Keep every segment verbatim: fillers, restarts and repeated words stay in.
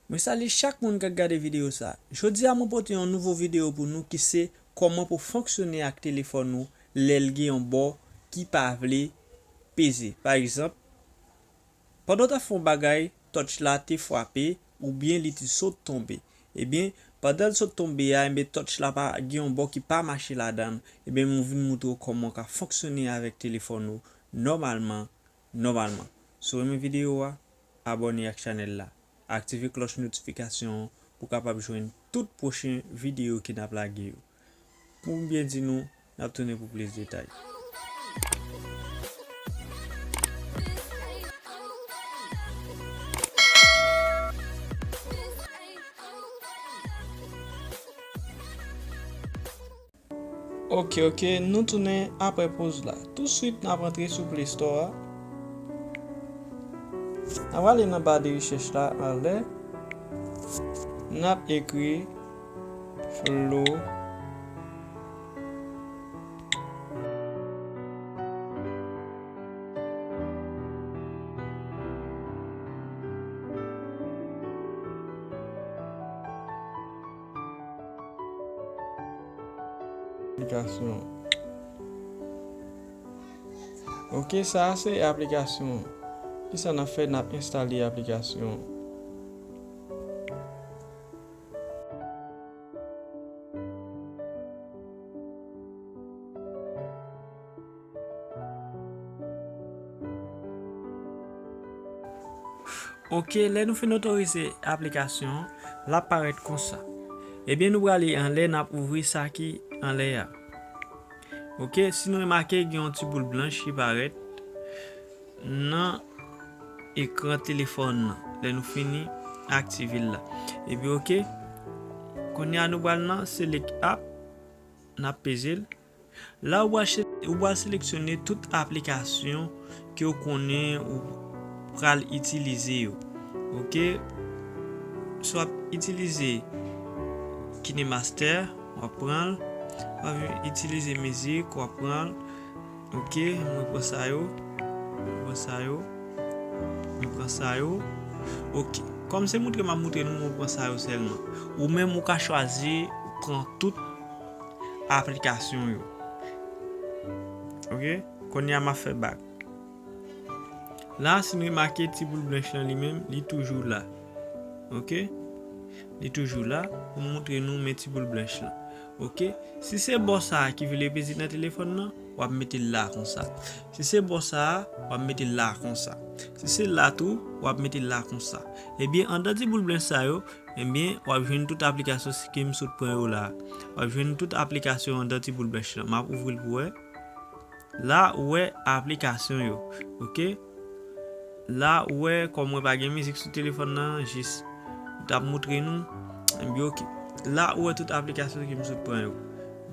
Mwen salye chak moun k ap gade videyo sa. Jodi a mwen pote yon nouvo videyo pou nou ki se kòman pou fonksyone ak telefòn ou lè l gen yon bò ki pa vle peze. Pa egzanp, pandan w t ap fè yon bagay, touch la te frape oubyen li te sot tonbe. Ebyen, pandan l sot tonbe a, ebyen touch la pa gen yon bò ki pa mache ladan l. Ebyen, mwen vin moutre w kòman w ka fonksyone avèk telefòn ou nòmalman, nòmalman. Si w renmen videyo a, abòne ak chanèl la. Aktive klòch notifikasyon an pou w kapab jwenn tout pwochen videyo ke n ap lage yo. Pou m byen di nou, n ap tounen pou plis detay. Ok, ok, nou tounen apre poz la. Touswit n ap antre sou Play Store a. N ap ale nan ba de rechèch la anlè. N ap ekri Flow. Aplikasyon. Ok, sa a se aplikasyon. Kisa n ap fè? N ap enstale aplikasyon. Ok, lè nou fin otorize aplikasyon an, l ap parèt konsa. Ebyen, nou prale anlè, n ap ouvri sa ki anlè a. Ok, si nou remake, gen yon ti boul blanch ki parèt nan ekran telefòn nan. Lè nou fini, aktive l la. Epi, ok, kounye a nou pral nan Select App, n ap peze l. La, ou pral che-, ou pral seleksyone tout aplikasyon ke w konnen ou pral itilize yo. Ok? Si w ap itilize KineMaster, w ap pran l. W ap itilize mizik, w ap pran l. Ok, mwen pran sa yo. Mwen pran sa yo. Mwen pran sa yo. Ok. Kòm se moutre m ap moutre nou, mwen pran sa yo sèlman. Ou menm, ou ka chwazi pran tout aplikasyon yo. Ok? Kounye a, m ap fè bak. La, si n remake ti boul blanch lan li menm, li toujou la. Ok? Li toujou la. Pou m moutre nou men ti boul blanch lan. Ok? Si se bò sa a ki vle peze nan telefòn nan, w ap mete l la konsa. Si se bò sa a, w ap mete l la konsa. Si se la tou, w ap mete l la konsa. Ebyen, anndan ti boul blanch sa yo, ebyen, w ap jwenn tout aplikasyon ke m sot pran yo la. W ap jwenn tout aplikasyon anndan ti boul blanch lan. M ap ouvri l pou wè. La, ou wè aplikasyon yo. Ok? La, ou wè, kòm mwen pa gen mizik sou telefòn nan, jis m t ap moutre nou. Ebyen, ok. La, ou wè tout aplikasyon ke m sot pran yo.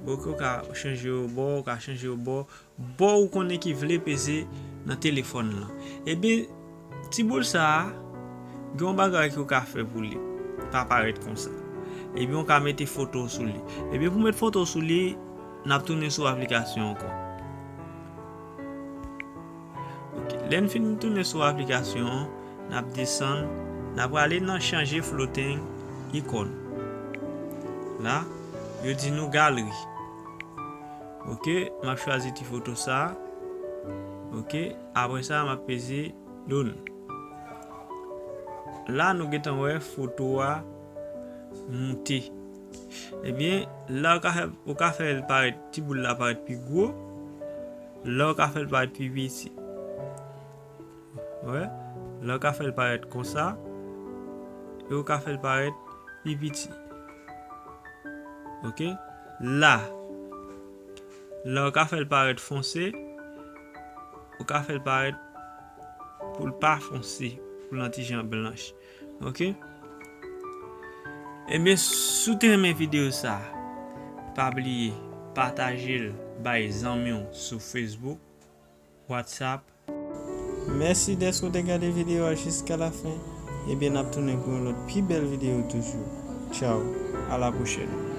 Ok, ou ka chanje yo bò, ou ka chanje yo bò. Bò ou konnen ki vle peze nan telefòn lan. Ebyen, ti boul sa a, gen yon bagay ke w ka fè pou li. Pa parèt konsa. Ebyen, ou ka mete foto w sou li. Ebyen, pou mete foto w sou li, n ap tounen sou aplikasyon ankò. Ok, lè n fin tounen sou aplikasyon an, n ap desann, n ap prale nan chanje floating icon. La, yo di nou galeri. Ok, m ap chwazi ti foto sa. Ok, apre sa, m ap peze done. La, nou gentan wè foto a moute. Ebyen, la ou ka fè, ou ka fè l parèt, ti boul la parèt pi gwo. La ou ka fè l parèt pi piti. Wè? La ou ka fè l parèt konsa. E ou ka fè l parèt pi piti. Ok? La. La ou ka fè l parèt fonse. Ou ka fè l parèt pou l pa fonse, pou l an ti jan blanch. Ok? Ebyen, si w te renmen videyo sa, pa bliye pataje l bay zanmi w sou Facebook, WhatsApp. Mèsi dèske w te gade videyo a jiska la fen. Ebyen, n ap tounen pou yon lòt pi bèl videyo toujou. Tchaw, a la pwochèn.